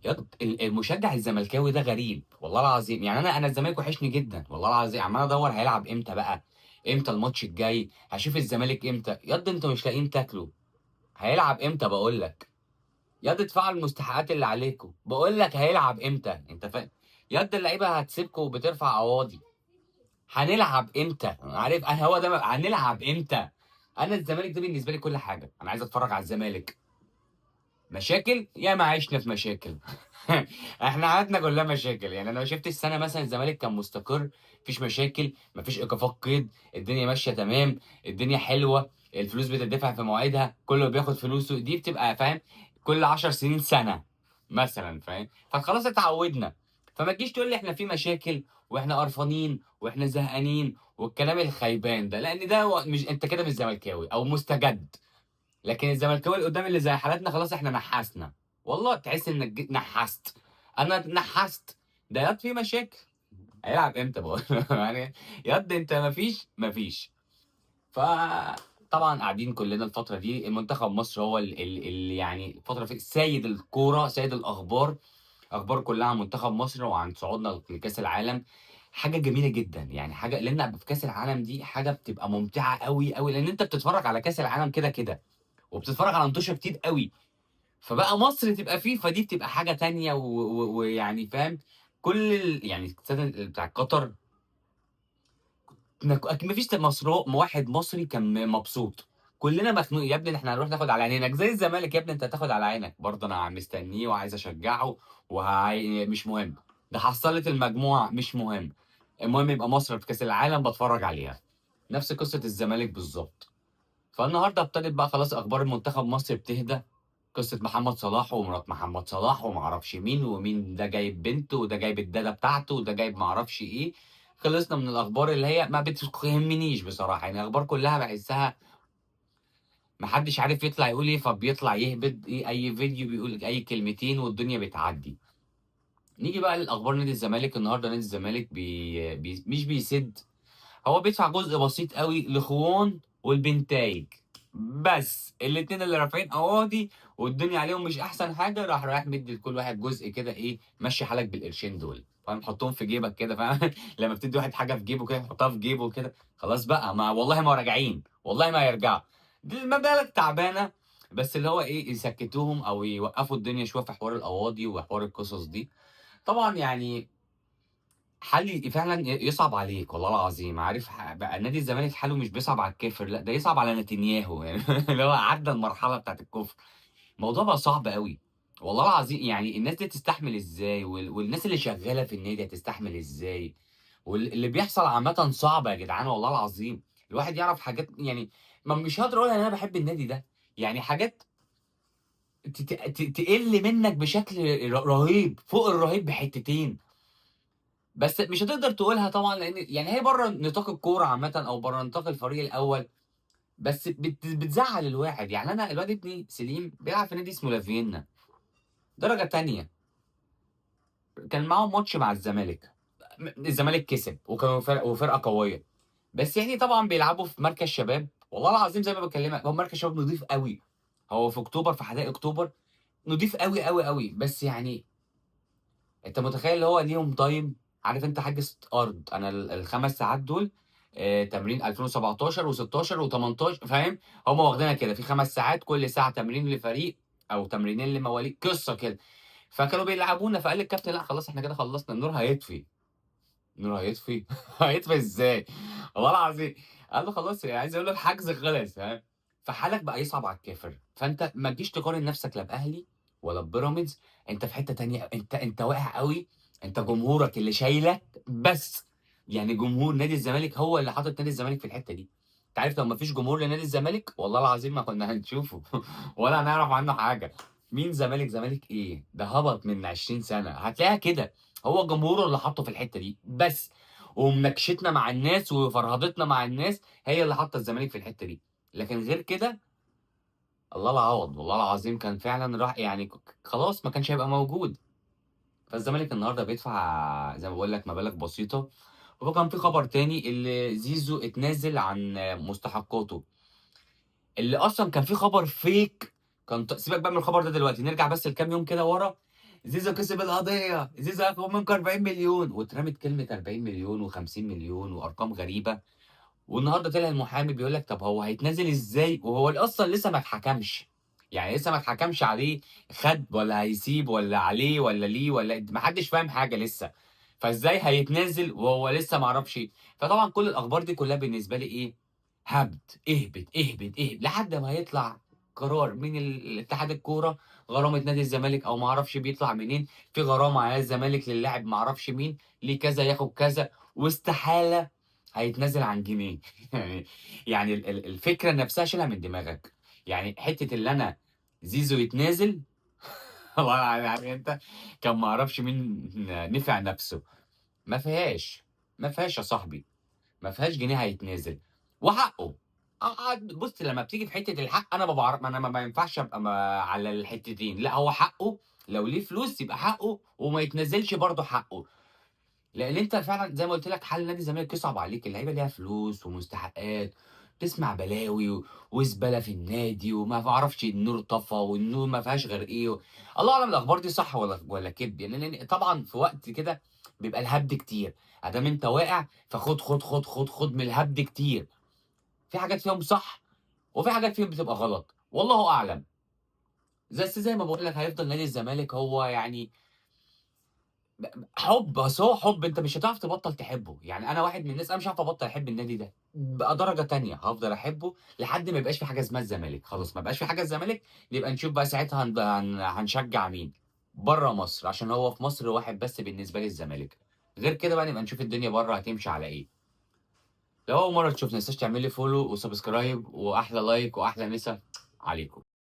يا المشجع الزملكاوي ده غريب والله العظيم. يعني انا الزمالك وحشني جدا والله العظيم، عمال ادور هيلعب امتى بقى، امتى الماتش الجاي، هشوف الزمالك امتى. ياض انتوا مش لاقيين تاكلوا، هيلعب امتى بقول لك؟ ياض ادفعوا المستحقات اللي عليكم، بقول لك هيلعب امتى؟ انت فاهم؟ ياض اللعيبة هتسيبكم وبترفع قواضي. هنلعب امتى؟ عارف انا هو ده، هنلعب امتى؟ انا الزمالك ده بالنسبة لي كل حاجة، انا عايز اتفرج على الزمالك. مشاكل يا ما عشنا في مشاكل. احنا حياتنا كلها مشاكل. يعني انا شفت السنة مثلا الزمالك كان مستقر، مفيش مشاكل، مفيش ايقافات قيد، الدنيا ماشية تمام، الدنيا حلوة، الفلوس بتدفع في مواعيدها، كله بياخد فلوسه، دي بتبقى فاهم كل 10 سنين سنة مثلا، فاهم؟ فخلاص اتعودنا. فما تجيش تقول لي احنا في مشاكل واحنا قرفانين واحنا زهقانين والكلام الخيبان ده، لان ده مش انت كده مش زملكاوي او مستجد. لكن الزملكاوي اللي قدام اللي زي حالاتنا خلاص احنا نحسنا، والله تحس انك جيت نحست. انا نحست ده ياض في مشاكل، هيلعب امتى بقول؟ يعني ياض انت مفيش. فطبعا قاعدين كلنا الفترة دي، المنتخب مصر هو اللي يعني الفترة في سيد الكورة، سيد الاخبار، اخبار كلها عن منتخب مصر وعن صعودنا لكاس العالم. حاجة جميلة جدا يعني، حاجة لان في كاس العالم دي حاجة بتبقى ممتعة قوي قوي، لان انت بتتفرج على كاس العالم كده كده وبتتفرج على ماتشات كتير قوي، فبقى مصر تبقى فيه، فدي بتبقى حاجة تانية ويعني فاهم كل يعني الاستاد بتاع قطر مفيش مصر واحد مصري كان مبسوط، كلنا مخنوق يا ابني احنا هنروح ناخد على عينينك زي الزمالك يا ابني، انت هتاخد على عينك برضه. انا مستنيه وعايز اشجعه مش مهم ده حصلت المجموعة، مش مهم، المهم يبقى مصر في كاس العالم بتفرج عليها. نفس قصة الزمالك بالظبط. فالنهارده ابتدت بقى خلاص اخبار المنتخب مصر بتهدى، قصة محمد صلاح ومرات محمد صلاح ومعرفش مين ومين، ده جايب بنته وده جايب الداده بتاعته وده جايب معرفش ايه. خلصنا من الاخبار اللي هي ما بتهمنيش بصراحة، يعني الاخبار كلها بحسها محدش عارف يطلع يقول ايه، فبيطلع يهبد ايه اي فيديو بيقول اي كلمتين والدنيا بتعدي. نيجي بقى للاخبار نادي الزمالك النهارده. نادي الزمالك بي بي مش بيسد، هو بيدفع جزء بسيط قوي لخوان والبنتايج بس، الاتنين اللي رافعين قواضي والدنيا عليهم مش احسن حاجة، راح رايح مدي لكل واحد جزء كده، ايه مشي حالك بالقرشين دول، فاهم؟ حطهم في جيبك كده، فاهم؟ لما بتدي واحد حاجة في جيبه كده حطها في جيبه كده، خلاص بقى، ما والله ما راجعين، والله ما هيرجعوا، دي المبالغ تعبانة، بس اللي هو ايه يسكتوهم او يوقفوا الدنيا شوية في حوار القواضي وحوار القصص دي. طبعا يعني حل فعلا يصعب عليك والله العظيم، عارف بقى نادي الزمالك حاله مش بيصعب على الكافر، لا ده يصعب على نتنياهو يعني. اللي هو عدى المرحلة بتاعت الكفر، الموضوع بقى صعب قوي والله العظيم. يعني الناس دي تستحمل ازاي، والناس اللي شغالة في النادي هتستحمل ازاي، واللي بيحصل عامة صعب يا جدعان والله العظيم. الواحد يعرف حاجات يعني ما مش هقدر اقول ان انا بحب النادي ده، يعني حاجات تقل منك بشكل رهيب فوق الرهيب بحتتين، بس مش هتقدر تقولها طبعا لان يعني هي بره نطاق الكورة عامة او بره نطاق الفريق الاول، بس بتزعل الواحد. يعني انا الواد ابني سليم بيلعب في نادي اسمه لافينا درجه تانية، كان معاهم ماتش مع الزمالك، الزمالك كسب وكانوا فرق وفرقه قوية، بس يعني طبعا بيلعبوا في مركز شباب والله العظيم زي ما بكلمك، هو مركز شباب نظيف قوي، هو في اكتوبر في حدائق اكتوبر، نظيف قوي قوي قوي، بس يعني انت متخيل اللي هو ليهم time، عارف انت حاجز ارض، انا الخمس ساعات دول تمرين 2017 و16 و18، فاهم؟ هم واخدينها كده في 5 ساعات، كل ساعة تمرين لفريق او تمرينين لمواليد، قصة كده. فكانوا بيلعبونا، فقال الكابتن لا خلاص احنا كده خلصنا، النور هيطفي. النور هيطفي؟ هيطفي ازاي؟ والله العظيم قال له خلاص، يعني عايز اقول له الحجز خلص، فاهم؟ فحالك بقى يصعب على الكافر. فانت ما تجيش تقارن نفسك لا باهلي ولا ببيراميدز، انت في حتة تانية، انت واقع قوي، انت جمهورك اللي شايلك بس، يعني جمهور نادي الزمالك هو اللي حاطط نادي الزمالك في الحتة دي. انت عارف لو ما فيش جمهور لنادي الزمالك والله العظيم ما كنا هنشوفه ولا هنعرف عنه حاجة. مين زمالك؟ زمالك ايه ده؟ هبط من 20 سنة هتلاقيها كده، هو جمهوره اللي حاطه في الحتة دي بس، ومناكشتنا مع الناس وفرهدتنا مع الناس هي اللي حاطه الزمالك في الحتة دي. لكن غير كده الله العوض والله العظيم كان فعلا راح يعني خلاص ما كانش هيبقى موجود. فالزمالك النهارده بيدفع زي ما بقول لك مبالغ بسيطة. وكان في خبر تاني اللي زيزو اتنازل عن مستحقاته، اللي اصلا كان في خبر فيك، كان سيبك بقى من الخبر ده دلوقتي، نرجع بس لكام يوم كده ورا. زيزو كسب القضية، زيزو هياخد منكم 40 مليون، واترمت كلمة 40 مليون و50 مليون وارقام غريبة. والنهارده طلع المحامي بيقول لك طب هو هيتنازل ازاي وهو اصلا لسه ما اتحكمش؟ يعني لسه ما اتحكمش عليه، خد ولا هيسيب ولا عليه ولا ليه، ولا ما حدش فاهم حاجة لسه، فازاي هيتنازل وهو لسه ما عرفش؟ فطبعا كل الاخبار دي كلها بالنسبة لي ايه؟ هبد، اهبد اهبد اهبد لحد ما هيطلع قرار من الاتحاد الكورة، غرامة نادي الزمالك او ما اعرفش بيطلع منين، في غرامة على الزمالك للاعب ما اعرفش مين ليه كذا ياخد كذا، واستحاله هيتنازل عن جنيه. يعني الفكرة نفسها شيلها من دماغك، يعني حتة اللي انا زيزو يتنازل والله يعني انت كان ما اعرفش مين نفع نفسه، ما فيهاش، ما فيهاش يا صاحبي، ما فيهاش جنيه هيتنازل وحقه. بص لما بتيجي في حتة الحق انا ما بعرف، انا ما ينفعش ابقى على الحتتين، لا هو حقه لو ليه فلوس يبقى حقه وما يتنازلش برضه حقه، لان انت فعلا زي ما قلت لك حل نادي الزمالك يصعب عليك، اللعيبة ليها فلوس ومستحقات، تسمع بلاوي وزباله في النادي وما اعرفش النور طفى والنور ما فيهاش غير ايه، الله اعلم الاخبار دي صح ولا كذب يعني، لان طبعا في وقت كده بيبقى الهبد كتير، ادام انت واقع فخد خد خد خد خد من الهبد كتير، في حاجات فيهم صح وفي حاجات فيهم بتبقى غلط، والله اعلم. زي ما بقول لك هيفضل نادي الزمالك هو يعني حب، بس هو حب انت مش هتعرف تبطل تحبه، يعني انا واحد من الناس انا مش عارف ابطل احب النادي ده بقى درجه تانية، هفضل احبه لحد ما يبقاش في حاجة اسمها الزمالك، خلاص ما بقاش في حاجة الزمالك نبقى نشوف بقى ساعتها هنشجع مين بره مصر، عشان هو في مصر واحد بس بالنسبة لي الزمالك، غير كده بقى نبقى نشوف الدنيا بره هتمشي على ايه. لو اول مرة تشوفنا ما تنساش تعمل لي follow و subscribe واحلى like واحلى مسا عليكم.